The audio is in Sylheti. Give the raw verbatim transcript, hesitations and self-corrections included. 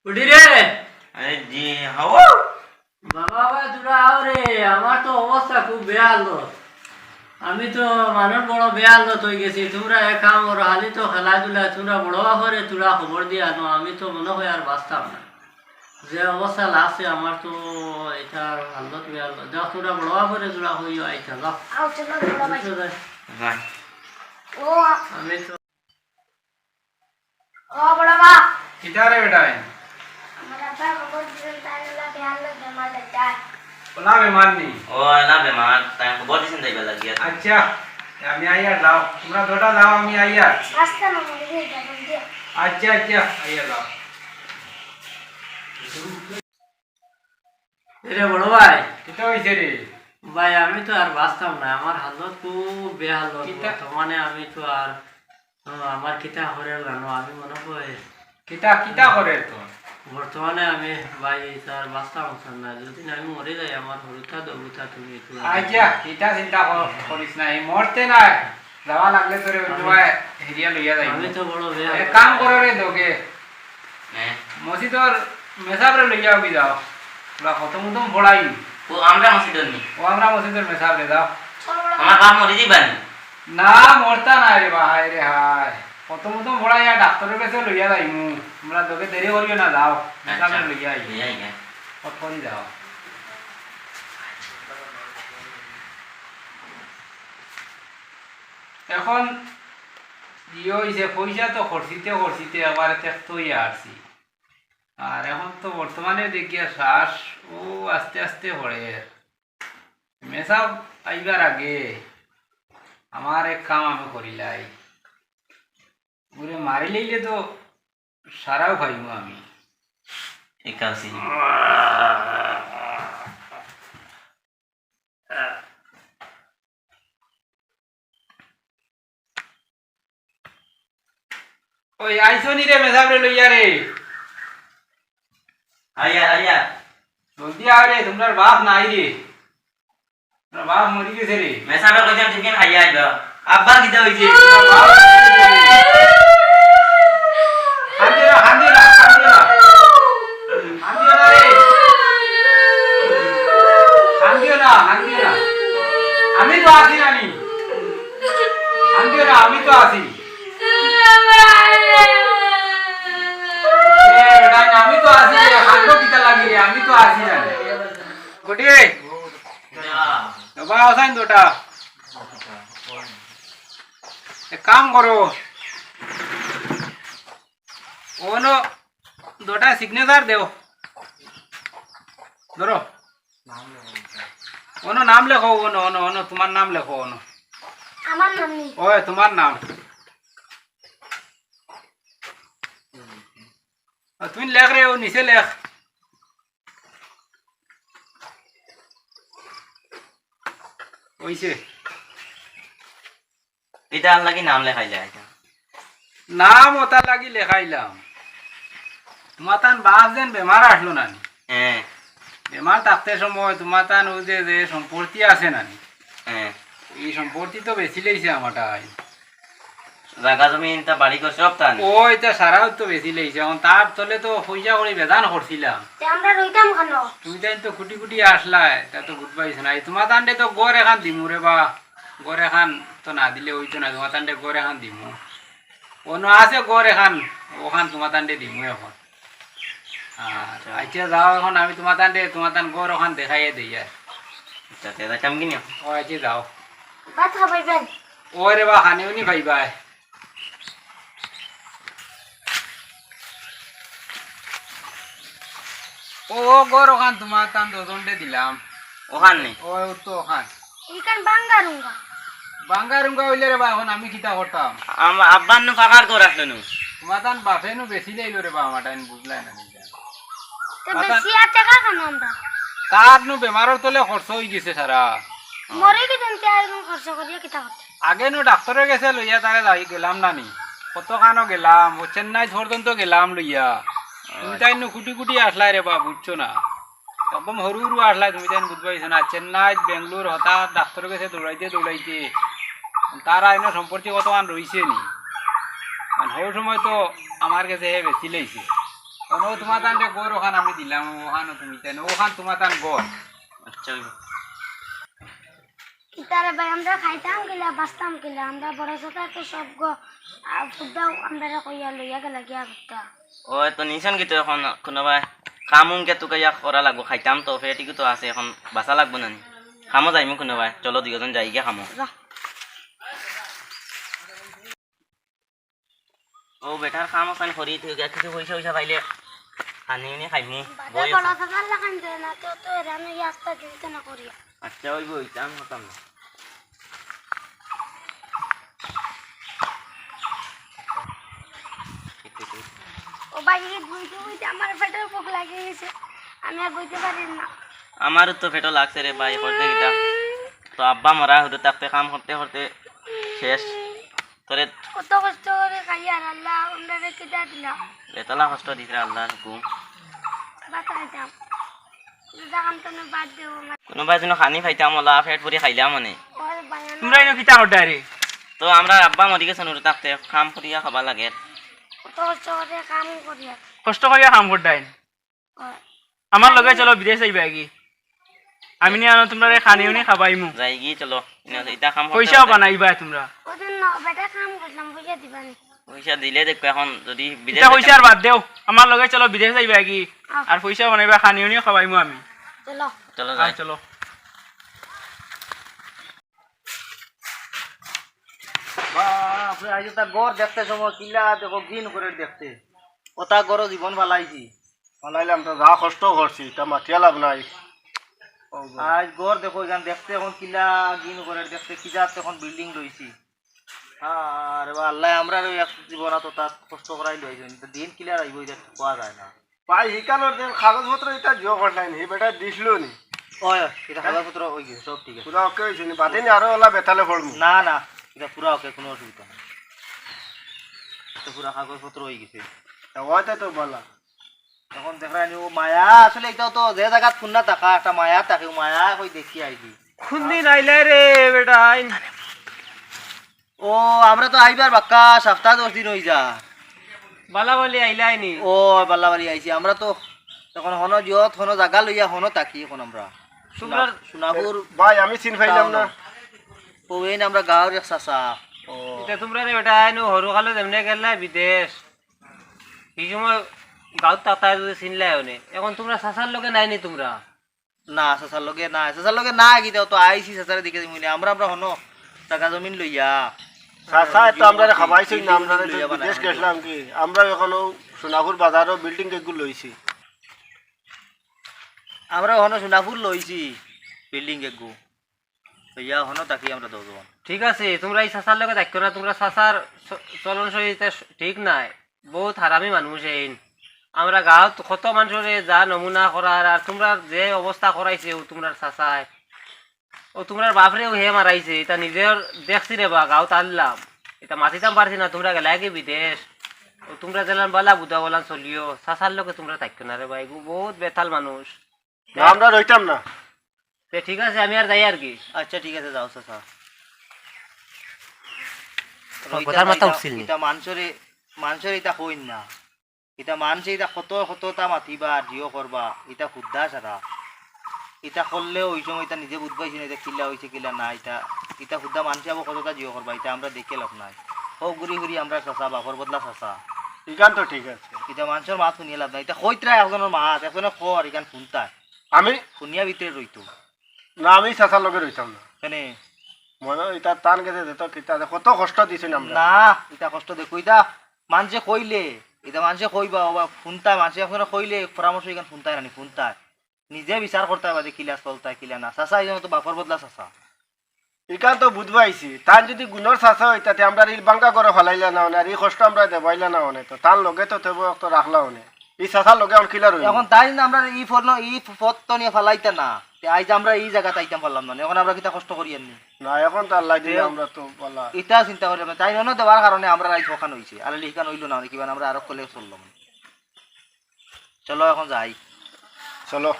উঠি রে। আরে জি, হাও। বাবা, বাবা, তোরা আও রে, আমার তো অবস্থা খুব বেহাল। আমি তো মানুষ বড় বেহাল অইগেছি। তোমরা এক কাম করো, খালি তো খেলাধুলা, তোমরা বড় বাপরে তোরা খবর দিয়া আনো, আমি তো মনে হয় আর বাঁচতাম না। যে অবস্থা লাগছে আমার তো, ইটা হালত বেহাল। যাও, তোমরা বড় বাপরে তোরা কইও আইতা, যাও। আও, চলো, বড় ভাই। বুঝছো রে? ভাই। ও। আমি তো ও বড় বা। কিতা রে বেটা? আমার আব্বা খবর দিছইন, তাইন অলা বেহাল বেমার বেটা। অলা বেমার নি? ও, অলা বেমার, তাইন খবর দিছইন যাইবার লাগি। আচ্ছা, আমি আইয়ার, যাও। তোমরা দুটা যাও, আমি আইয়ার। আস্তে না, মরে যাই, যাবেন দিয়া। আচ্ছা, আচ্ছা, আইয়ার, যাও। এরে বড় ভাই। কিতা অইছে রে? ভাই, আমি তো আর বাঁচতাম না, আমার হালত খুব বেহাল। কিতা? বর্তমানে আমি তো আর, ও, আমার কিতা করে জানো, আমি মনে হয় কিতা, কিতা করে তোর? বর্তমানে আমি ভাই তো আর বাঁচতাম না, যদি না আমি মরে যাই, আমার হুরুতা দগুতা তুমি একটু আচ্ছা, কিতা চিন্তা কর-, করিস না, এই মরতে না, যাওয়া লাগলে তোরে অন্য আমি, ভাই হেরিয়া লইয়া যাইব। আমি তো বড় বেহাল। এক কাম করো রে, দোকে। হ্যাঁ। মসজিদর মেসাবরে লইয়া উবি যাও। ওরা খতম উতম পড়াই। ও, আমরা মসজিদর নি? ও, আমরা মসজিদর মেসাবরে যাও। আমার বাপ মরি যাইবা নি? না, মরতা না রে ভাই রে হায়। খতম উতম পড়াইয়া ডাক্তরর গেছে লইয়া যাইমু। আমরা তোকে দেরি করিও না, যাও। মেসাবরে আচ্ছা, লইয়া আই। লইয়া আই, হ্যাঁ। কত করি যাও। এখন ইয়ে অইছে, পয়সা তো খরচিতে খরচিতে একবারে তেক্ত অইয়া আরছি। আর এখন তো বর্তমানে দেখিয়া শ্বাস ও আস্তে আস্তে পড়ের। মেসাব আইবার আগে আমার এক কাম আমি করিলাই। ওরে মারি লইলে তো সারাও পাইমু আমি। একাশি। ওই আইছো নি রে মেসাবরে লইয়া রে? আইয়া, আইয়া। জলদি আও রে, তোমরার বাপ নাই রে। তোমরার বাপ মরি গেছে রে। মেসাবে কইছেন টিফিন খাইয়া আইবা। আব্বার কিতা অইছে? তোমরার বাপ মরি গেছে রে। কান্দিও না, কান্দিও না, কান্দিও না। কান্দিও না রে। কান্দিও না, কান্দিও না। আমি তো আছি নানি। কান্দিও না, আমি তো আছি। এ বেটা, আমি তো আছি রে। কান্দো কিতা লাগি রে? আমি তো আছি নানি। গুটি, বাবা, আসাইন দুটা। এক কাম করো। অনো দুটা সিগনেচার দেও। ধরো। অনো নাম লেখো, অনো, অনো, অনো, তোমার নাম লেখো, অনো। আমার নাম নি? ওই, তোমার নাম। আর তুমি লেখ রে, ও নিচে লেখ। অইছে। ইটা আর লাগি নাম লেখাইলা ইটা? নাম ওটার লাগি লেখাইলাম। তোমার তান বাপ যেন বেমার আসলো নানি? হ্যাঁ। বেমার থাকতে সময় তোমার তান ও যে, যে সম্পত্তি আছে নানি? হ্যাঁ। এই সম্পত্তি তো বেচিলাইছে আমারটাই। জাগা জমিন তা বাড়ি ঘর সব তান? ও, ইটা সারাও তো বেচিলাইছে। এখন তার তলে তো পয়সা করি বেজান করছিলাম। তে আমরা রইতাম কেনে? তুমি তাইন তো কুটি কুটি আসলায়, তা তো বুঝবাইছ না। এই তোমার তানরে তো ঘর এখান দিমু রে বা। ঘর এখান তো না দিলে অইতো না, তোমার তানরে ঘর এখান দিমু। অনো আছে ঘর এখান, অখান তোমার তানরে দিমু এখন। আর আচ্ছা। আচ্ছা, যাও, এখন আমি তোমার তানরে, তোমার তান ঘর অখান দেখাইয়া দেই আর। আচ্ছা, তে যাইতাম কি না? ও, আচ্ছা, যাও। ভাত খাবাইবেন? ওরে বা, খানিও নি পাইবায়। ও, ও ঘর অখান তোমার তান দুইজনরে দিলাম। অখান নি? ও, ও তো অখান। ইখান বাঙ্গা রুঙ্গা। বাঙ্গা রুঙ্গা অইলে রে বা, এখন আমি কিতা করতাম? আম-, আব্বার নু পাকার ঘর আসলো নু। তোমার তান বাপে নু বেচিলাইলো রে বা, আমারটাইন বুঝলায় না। তে মাতান বেশি আর টেকা কেনে আমরা? তার নু বেমারর তলে খরচ অইগেছে সারা। মরি গেছইন তে আর এখন খরচ করিয়া কিতা করতে? আগে নু ডাক্তরর গেছে লইয়া তারে যাই গেলাম না নি? কতখানো গেলাম, ও চেন্নাই পর্যন্ত গেলাম লইয়া। তুমি তাইন নু কুটি কুটি আসলায় রে বা, বুঝছো না? একদম হুরু হুরু আসলায়, তুমি তাইন বুঝবাইছো না। চেন্নাই, বেঙ্গালোর, হঠাৎ ডাক্তরর গেছে দৌড়াইতে দৌড়াইতে। তার আইনো সম্পত্তি কতখান রইছে নি? কারণ হউ সময় তো আমার গেছে হে বেচিলাইছে। অনো তুমার তানরে ঘর অখান আমি দিলাম, অখানও তুমি তাই না, অখান তুমার তান ঘর। আচ্ছা, অইবো। কিতারে ভাই, আমরা খাইতাম কিলা, বাঁচতাম কিলা? আমরা বড় চাচায় তো সব গো, আ, ফুদ্দাও আমরারে কইয়া লইয়া গেলা গিয়া ফুদ্দা। ও, তো নিছেন কিতা অখন কুনু ভাই? কাম উনকে তুকাইয়া করা লাগবো, খাইতাম তো, পেটিকু তো আছে, অখন বাঁচা লাগবো না নি? কামো যাইমু কুনু ভাই, চলো দুইজন যাই গিয়া কামো। যা। ও বেটার কাম অখান করি, তুই গিয়া কিছু পয়সা পয়সা পাইলে আনি আনি খাইমু। বাদে বই আছে। বড় চাচার লাখান দে না, তো, তো এরা নই আস্তা দিন তো না করিয়া। আচ্ছা, অইবো, অইতাম হতাম না। ও ভাই, এই বইতে বইতে আমার পেটর ভুক লাগি গেছে, আমি আর বইতে পারি না। আমারও তো পেটো লাগছে রে ভাই, করতে কিতা? তো আব্বা মরা হুরু থাকতে কাম করতে করতে শেষ। তোরে কত কষ্ট করি খাইয়ার আল্লাহ, আমরারে কিতা দিলা? বেতালা কষ্ট দিছে আল্লাহর হুকুম। বাদ খাইতাম। রোজা কাম তো না বাদ দেবো, আমার কুনু ভাই যেন খানি খাইতাম, ওলা পেট ভরি খাইলাম মানে। ওর বায়ান তুমরা ইনো কিতা কররায় রে? তো আমরার আব্বা মরি গেছইন, হুরু থাকতে কাম করিয়া খাবা লাগে। কত কষ্ট করে কাম করিয়া। কষ্ট করিয়া কাম কররায়। ওই। আমার লগে চলো, বিদেশ যাইবা কি? আমি নিয়া আনো তুমরারে খানি উনি খাবাইমু। যাইগি, চলো। ইনো ইতা কাম করতে পয়সাও করতে বানাইবা তুমরা। ওদিন ন বেটা কাম করলাম, পয়সা দিবা নি? পয়সা দিলে দেখো, অখন যদি বিদেশ ইতা যাইতাম পয়সার বাদ দেও, আমার লগে চলো, বিদেশ যাইবা কি? আহ। আর পয়সাও বানাইবা, খানি উনিও খাবাইমু আমি। চলো। চলো আহ, যাই। চলো। বাপরে, আইজ তা ঘর দেখতে সময় কিলা দেখো, ঘিন করে দেখতে। ওটা ঘরও জীবন ফালাইছি। ফালাইলাম তো, যা কষ্ট করছি, তা মাতিয়া লাভ নাই। আইজ ঘর দেখো, অখান দেখতে অখন কিলা ঘিন করে দেখতে, কি জাত অখন building লইছি। আরে বা আল্লাহ, আমরারে এক জীবন তো তাত কষ্ট করাই লইছইন, তো দিন কিলা আইবো, ইটা কওয়া যায় না। ভাই, হিকানোর দিন কাগজপত্র ইটা জিও করলাইন, হি বেটা দিছিল নি? ওই, ওই, ইটা কাগজপত্র অই গেছে, সব ঠিক আছে। পুরা ওকে অইছে নি? বাদে নি আরো ওলা বেতালে পড়মু? না, না, ইটা পুরা ওকে, কুনু অসুবিধা নাই। ইটা পুরা কাগজপত্র অই গেছে। তা ওইটা তো বালা। অখন দেখরায় নি, ও মায়া, আসলে ইটাও তো যে জাগাত ফুন্না থাকা, একটা মায়া থাকে, ও মায়া কই দেখি আইছি। কুনদিন আইলায় রে বেটা, আইন। ও, আমরা তো আইবার বাক্কা সপ্তাহ দশ দিন অই যা। বালাবালি আইলায় নি? ও, বালাবালি আইছি। আমরা তো অখন হনো জিয়ত, হনো জাগা লইয়া হনো থাকি অখন আমরা। তোমরা সোনা-, সোনাপুর ভাই, আমি চিন পাইলাম না। টাউনো। ও, এইন আমরা গাঁওর এক চাচা। ও। ইটা তোমরা রে বেটা, আইন ও হরু কালো যেমনে গেলা বিদেশ। হি সময় গাঁওত থাকতায় যদি চিনলায় অনে। অখন তোমরা চাচার লগে নাই নি তোমরা? না, চাচার লগে না, চাচার লগে না, কিতা তো আইছি, চাচারে দেখি যাইমু নি। আমরা, আমরা হনো জাগা জমিন লইয়া। চাচা, এ তো আমরারে খাবাইছইন না, আমরারে তো বিদেশ গেছলাম কি? আমরা অখনো সোনাপুর বাজারো building এগু লইছি। আমরা অখনো সোনাপুর লইছি building এগু। লইয়া অখনো থাকি আমরা দুইজন। ঠিক আছে, তোমরা ই চাচার লগে থাকিও না, তোমরা চাচার চ-, চলন শৈলী ইতা ঠিক নায়। বউত হারামি মানুষ এইন। আমরা গাঁওত কত মানষরে যা নমুনা করার, আর তোমরার যে অবস্থা করাইছে অউ তোমরার চাচায়, অউ তোমরার বাফরেও হে মারাইছে, ইতা নিজর দেখছি রে বা, গাঁওত আনলাম, ইতা মাতিতাম পারছি না, তোমরা গেলায় গি বিদেশ। অউ তোমরা যেলান বালা বুদা অলান চলিও, চাচার লগে তোমরা থাকিও না রে বা, ইগু বউত বেতাল মানুষ। না, আমরা রইতাম না। তে ঠিক আছে, আমি আর যাই আর কি। আচ্ছা, ঠিক আছে, যাও চাচা। কথার মাথা উঠছিল নি? ইতা মানষরে, মানষরে ইতা কইন না। ইতা মানষে ইতা কত, কততা মাতিবা, জিও করবা, ইতা হুদ্দা সারা। ইতা করলেও অউ সময় ইতা নিজে বুঝবাইছি না, ইতা কিলা অইছে, কিলা না, ইতা, ইতা হুদ্দা মানষে আবার কততা জিও করবা, ইতা আমরা দেখি লাভ নাই। হউ ঘুরি ঘুরি আমরার চাচা, বাফর বদলা চাচা। ইখান তো ঠিক আছে। ইতা মানষর মাত হুনিয়া লাভ নাই, ইতা কইতরা একজনর মাত, একজনে কর, ইখান হুনতায়। আমি? হুনিয়া ভিতরে রইতো। না, আমি চাচার লগে রইতাম না। কেনে? মনো ইতা তান গেছে যেত কিতা আছে, কত কষ্ট দিছইন আমরারে। না, ইতা কষ্ট দেখো, ইতা মানষে কইলে, ইতা মানষে কইবা, ওবা হুনতায়, মানষে একজনে কইলে পরামর্শ ইখান হুনতায় না নি, হুনতায়। নিজে বিচার করতায় বাদে কিলা চলতায়, কিলা না। চাচা, ইজন তো বাফর বদলা চাচা। ইখান তো বুঝবাইছি, তান যুদি গুণর চাচা অইতা, তে আমরারে ই ভাঙ্গা ঘরো ফালাইলা না অনে, আর ই কষ্ট আমরারে দেবাইলা না অনে, তো তান লগে তো তেবো এক তো রাখলা অনে। ই চাচার লগে অখন কিলা রইমু? অখন তাইন আমরারে ই ফোন, ই পথ তো নিয়া ফালাইতা না, তে আইজ আমরা ই জাগাত আইতাম পারলাম না, অখন আমরা কিতা কষ্ট করিয়ার নি? না, অখন তো আল্লায় দিলে তে আমরা তো বালা। ইতা চিন্তা করিয়ার না, তাইন অনো দেওয়ার কারণে আমরার আইজ অখান অইছে, আর ইখান অইলো না অনে, কিবা আমরা আরো কলে চললাম। চলো অখন যাই। চলো।